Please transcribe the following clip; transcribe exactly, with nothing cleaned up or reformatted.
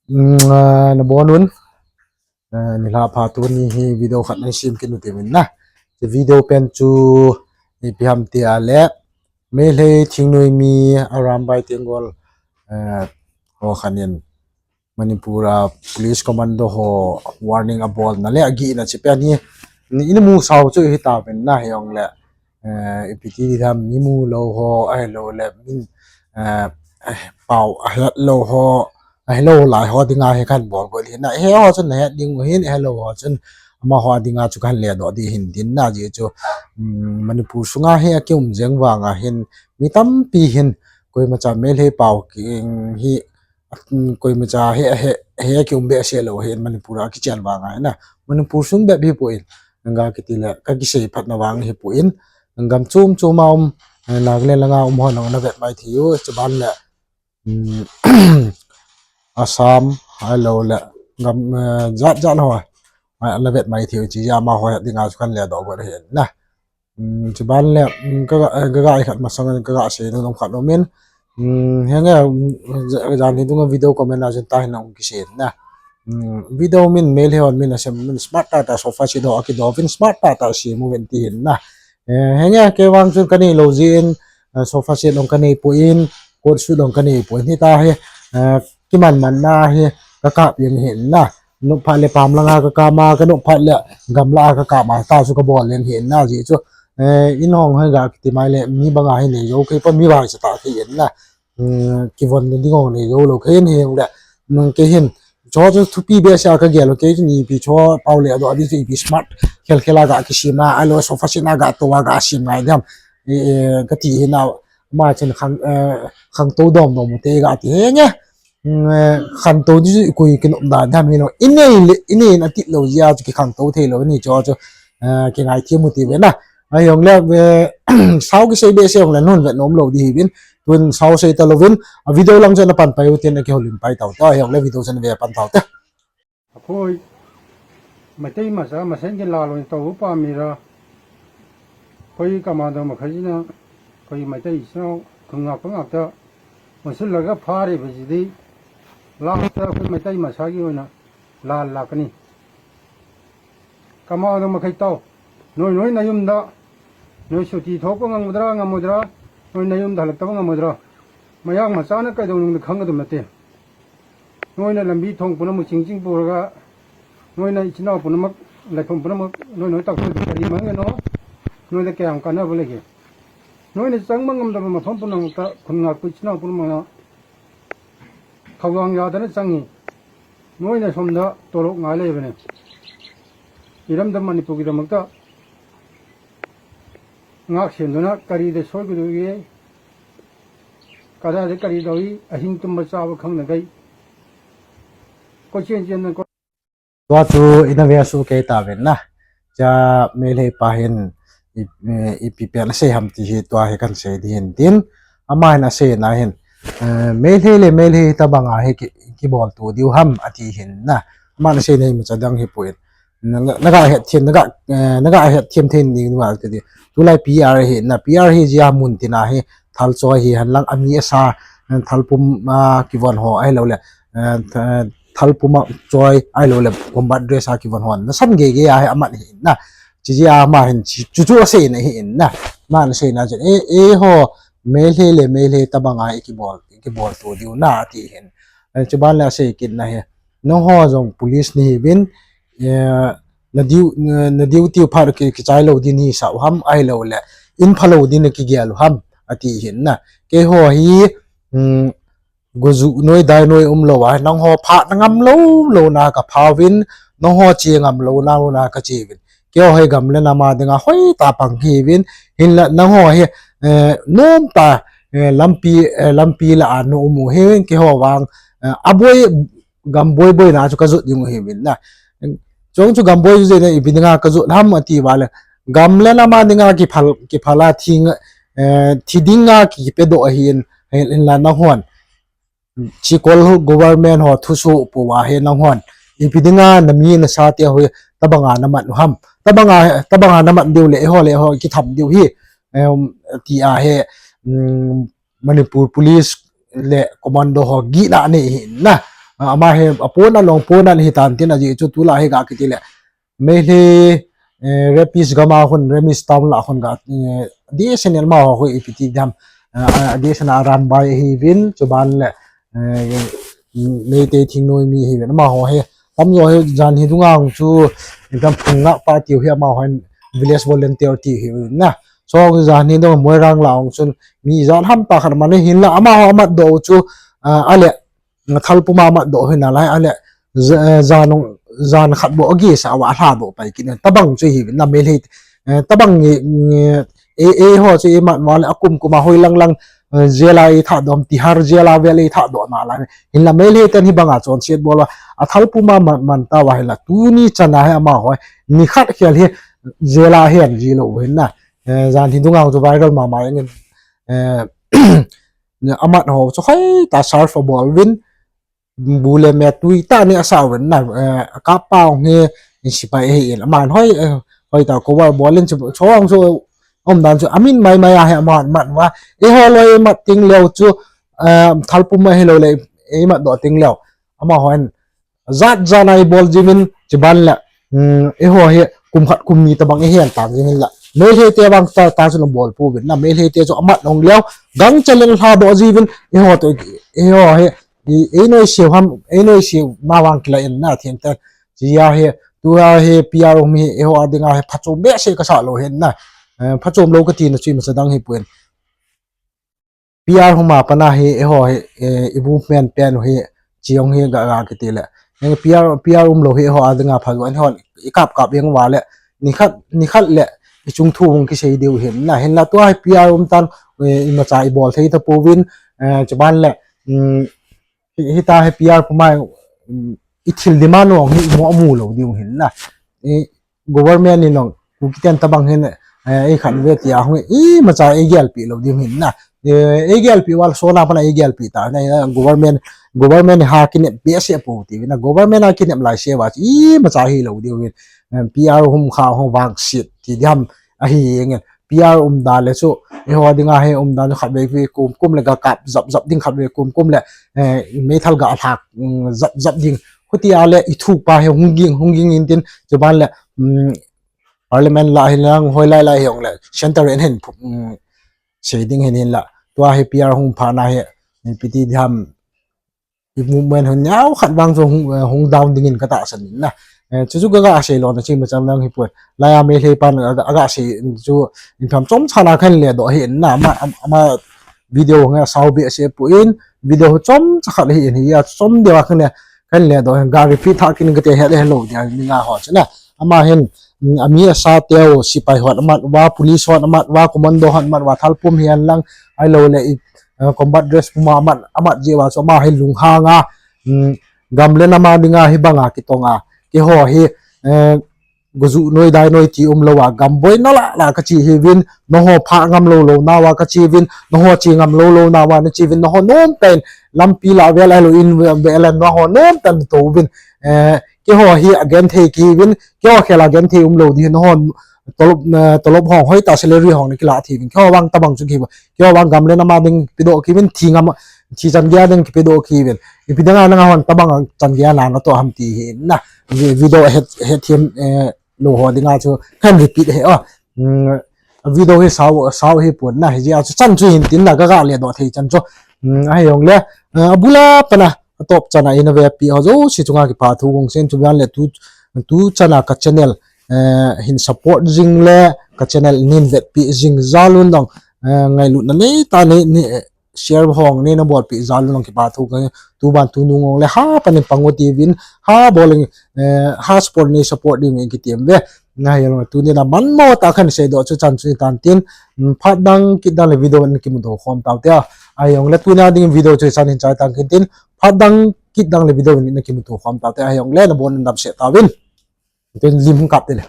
Mm, ah, nabonun. Ah, nilhah pha tuni hi video khat nahin sem kit u hitin na. Hiche video pen chu ipi ham tia le, Meitei thingnoimi Arambai Tenggol, eh, ho khat in Manipur a police commando ho warning abolna le agihna hiche pen hi, ina musau chu hitauvin na, hijongle, eh, ipi ti diham, mi mu lou ho, ahilou le, min, eh, eh, pao ahet lou ho, ahilou lai ho dinga hi kahin bol got ahin na. Ahe ho chun nahet ding u ahin, ahelou ho chun amaho dinga chu kahin ledoh ding ahin tin na. Ajeh chu, um, Manipur sunga hi akium jeng vanga hin, mi tampi hin, koimacha Meitei pao ki, hi, um, koimacha hi, hi, hi akium behseh lou ahin, Manipur a kichen vanga hin na. Manipur sung bep hipon, nanga kiti le, kakisei phatna vang hipon, gam chom chom a um, eh, Nagaland langa um ho nang navet mai thei u, chuban le, um, Assam, ahilou le, gam, eh, jat jat ho, ah, navet mai thei u, hiche jeh a amaho dinga chu kahin ledoh got ahin na. Um, chuban le, um, kaga, eh, kaga i khat masang in kaga sei nom khat um in. Um, henge, um, ja-, jan hi dunga video comment a jin ta hin nang kisei na. Um, video min Meitei hon min asem, min smart tah tah sofa set ho akido uvin, smart tah tah sem uvin ti ahin na. Eh, henge, kei vang chun kanei lou jeh in, eh, sofa set jong kanei poi, coat suit jong kanei poi. Hitia hi, eh, kiman man na hi kakap jeng ahin na. Nop phat le pam langa kakap a, kanop phat le gamla a kakap a, ta chu kabol jeng ahin na, ajeh chu, eh, in hong hi ga kiti mai le, mi banga hi nei jou kei pon, mi vaicha tah kei ahin na. Um, kivon ding ho nei jou lou kei ahin le, um, kei hin, chu chu thupi behseh a kagel u, kei chu ipi chu pao le ado, adi chu ipi smart khel khel a ga kisem a, ahilou sofa set a ga tou a ga sem ngai diham, eh, eh, kati ahin na, ama chun khang, eh, khangtou dom dom u te ga ti henge. Mm, eh, khangtou di chu ikoi kinop dan diham hilou. Inei le, inei in ati lou jeh a chu kikhangtou thei lou ni chu chu, eh, kingaithem u ti ve na. Ahijongle, eh, sao kisei behseh jongle nun vet nom lou ding ahiuvin. Tun sao sei talouvin, a video lang chu napan pai u tin akihoulim pai tau te. Ahijongle video chu nave pan tau te. Akhoi, Meitei macha masen kinlalo ni tou pa mira. Khoi commando makhai jina, khoi Meitei sao, khunga panga ta, masul laga phare bajidi, la ta khoi Meitei macha ki ona, la la kani. Commando makhai tau, noi noi nayum da, noi suti thopa ngamudra, ngamudra, noi nayum da lak tau ngamudra. Mayang macha na kai dong nung khang dum na te. Noina lambi thong punama ching ching puraga, noina ichinao punama, laiphum punama, noi noi tak noi kari mang no, noina kayang kana bole ke. Noina chang mangam da ma pham punang ta khun nga ku ichinao punama na, khawang ya da na changi, noina som da tolok ngai le bene. Iram da Manipur ki da mak ta, ngak sen dona kari da soi ku du ye, Kada de kari doi, ahing tum ba cha ba khang na gai. Ko chen chen na ko. Tua chu ina ve su kei ta ven na. Cha Meitei pa hin i, i, ipi pen asei ham ti hi tua hi kan sei di hin tin. Ama hin asei na hin. Eh, Meitei le Meitei tabang a hi ki, kibol tu diu ham ati hin na. Ama na sei na hi mi cha dang hi puin. Na, na, naga het them, naga, eh, naga het them them ding nual te di. Tulai P R hi, na P R hi jia mun tina hi, thal choi hi, han lang ami asa, eh, thal pum, ah, kivon ho, ahilou le, eh, th-, thal pum a choi, ahilou le, combat dress a kivon ho, na san ge ge a hi aman hi, na, chi jia ma hin, chi, chu chu asei na hi, na, ma na sei na chen, e, e ho, Meitei le, Meitei tabang a hi kibol, kibol tu diu na, ti hin. Eh, chuban le asei kit na hi, nangho jong police nahi uvin, eh, na diu, na, na diu tiu phat ki, kichai lou din hi sa u ham, ahilou le, in pha lou din ki gel u ham, ati hin na. Keiho hi, um, goju noi dai noi um lou a, nangho pha na ngam lou, lou na ka pha uvin, nangho che ngam lou na, lou na ka che uvin. Keiho hi gam le nam a dinga hoi ta pang hi uvin, hin la nangho hi, eh, nom ta, eh, lampi, eh, lampi la a nu um u hi uvin, keiho vang, eh, aboi gam boi boi na chu ka jot ding u hi uvin na. Chong chu gam boi chu na ipi dinga ka jot ham ati uva le. Gam le nam a dinga kiphal, kiphal a thi, eh, thi dinga ki, kipe doh ahin, hin la nahon. Chikol government ho thusoh pou a hi nahon. Ipi dinga na mi na sa te ho tabang a na man u ham. Tabang a, tabang a na man diu le, eiho le eiho kitham diu hi. Em, ti a hi, um, Manipur Police le Commando ho gihna nei hi na. Ama hi apon a long pon a hi tan tin, ajeh chu tulai hi ga kiti le Meitei, eh, Rapist gam a khun, Rapist town lah khun ga, eh, D S N L amaho hi ipi ti dam, eh, D S N L a ran bai ahiuvin, chuban le, eh, Meitei thingnoi mi ahiuvin, amaho hi, tamjo hi jan hi dunga chu, gam phung nga pa tiu hi amaho hin village volunteer ti ahiuvin na. Chuche jan hi dung Moirang lah ong chun, mi jan ham ta khat mani hinla amaho amat doh chu, ah, ale, Thalpum a mat doh hi nalai, ale, jan, jan khat bou agisa uva alha doh pai kit in. Tabang chu hi na Meitei, eh, tabang nge, nge, e, eiho chu imat uva le akum kum a hoi lang lang, eh, jail a eithah doh, Tihar jail a vel eithah doh nalai. Hinla Meitei ten hibanga chonset bol uva, athalpum a man, man tauva hinla. Tuni chan a hi amaho, nikhat khel hi jail a ahin ji lou hin na. Eh, jan hi dunga chu viral mama in, eh, amat ho chu hoitah search abol uvin, bu le me tui tah in asah uvin na, eh, akap pa hung hi, in sipai ahin, aman hoi, eh, hoitah cover bol in chu, chu hung chu, umdan chu, amin mai mai a hi aman, man uva, eiho loi mat ting leu chu, eh, thalpum a hilou le, imat doh ting leu, amaho hin, jat jat a ibol jiuvin, chuban le, um, eiho hi, kum khat kum ni tabang ihin tan jing in la. Meitei te vang ta, ta chu nabol pouvin na, Meitei te chu amat ong leu, gangchel in lha doh jiuvin, eiho toh, eiho hi, i, ei noise ham, ei noise ma vang kila in na, thim tan. Chia hi, tua hi, P R um hi, eiho a dinga hi, phachom behseh kasah lou hin na. Eh, phachom lou kati na chu imacha dang hipon. P R um a pat a hi, eiho hi, eh, i movement pen u hi, chi ong hi ga, ga kiti le. Nge P R, P R um lou hi, eiho a dinga pha juan hon, i kap kap jeng uva le, nikhat, nikhat le, i chung thu hung kisei diu hin na, hinla tua hi P R um tan, eh, imacha ibol thei tapouvin, eh, chuban le, um, hi, hita hi P R puma, um, i thil demand u hi imu amu lou diu hin na. I government in long, Kuki ten tabang hin, eh, ei khat ve tia hung, imacha ei gelpi lou diu hin na. Eh, ei gelpi uva le sona pat a ei gelpi ta na, government, government ha kinep behseh pou ti na, government a kinep lai se uva, imacha hilou diu hin. Eh, P R um kha hung vangset ti diam, ahi nge. P R umdan le chu, eiho dinga hi umdan chu khatvei vei kum kum le ga kap jap jap ding khatvei kum kum le, eh, meithal ga lhak, mm, jap jap ding. Khutia le i thuk pa hi hung ging, hung ging in tin, chuban le, mm, parliament lah hi lang hoi lai lai hi ong le, center in hin, mm, sei ding hin hin la. Tua hi P R hung pha na hi, ipi ti diam, i movement hon neo khat vang chu hung, eh, hung down ding in katahsan in na. Eh, chu chu ga, ga sei lou na chi ma chang lang hipon. Laiya Meitei pan aga, aga sei chu in tham chomcha na khan le doh hi in na. Ama, am-, ama video nga sao behseh pon, video chomcha khat hi in hi a chom deu a khan le, khan le doh hin ga repeat tha kin kate he le hello dia ni nga ho chu na. Ama hin, mm, ami asa teu, sipai hon amat uva, police hon amat uva, commando hon amat uva, thalpum hihen lang, ahilou le i, eh, combat dress puma amat, amat jeh uva chu ama hi lunghang a, mm, gam le nam a dinga hibanga kitong a, keiho hi, eh, gojuh noi dai noi ti umlou a, gam boina lah lah kachi hiuvin, nangho phah ngam lou lou nauva kachi uvin, nangho che ngam lou lou nauva nachi uvin, nangho nom pen, lampi lah vel ahilou in vel a nangho nom pen tou uvin, eh, keiho hi agenthei kihiuvin, keiho khel a genthei umlou ding, nangho tolop, eh, tolop hong, hoitah salary hong nakilah thei uvin. Keiho vang tabang chu kihiuva. Keiho vang gam le nam a ding pedoh kihiuvin, thi ngam, thi chan gei a ding kipedoh kihiuvin. Ipi dinga nangho tabang chan gei a natoh ham ti hi na. Vi-, video het, het thiem, eh, lou ho dinga chu kan repeat he o. Mm, video hi sao, sao hipon na, hijeh a chu chan chu hin tin na, ga, ga le doh thei chan chu. Mm, ahi ong le, eh, abul a pat a, atop chan a ina vepi ho jouse chunga kipa thu kong sei in, chuban le tu, tu chan a ka channel, eh, hin support jing le ka channel nin vetpi jing jal un dong, eh, ngailutna nei ta nei, nei, eh, share hong nei na bolpi jal un dong kipa thu kong, tuban tuni ngong le ha pat in pang u tiuvin, ha bol in, eh, ha support nei support ding in kiti em ve. Ahi ong le tuni na manmo tah khan sei doh chu chan chu hitan tin, mm, phat dang kit dang le video in kimuto khom tau te. Ahi ong le tuni a ding video chu hichan hin chai tang kit tin, phat dang kit dang le video in kimuto khom tau te. Ahi ong le nabon in damsel tauvin. Tin lim hung kap te le.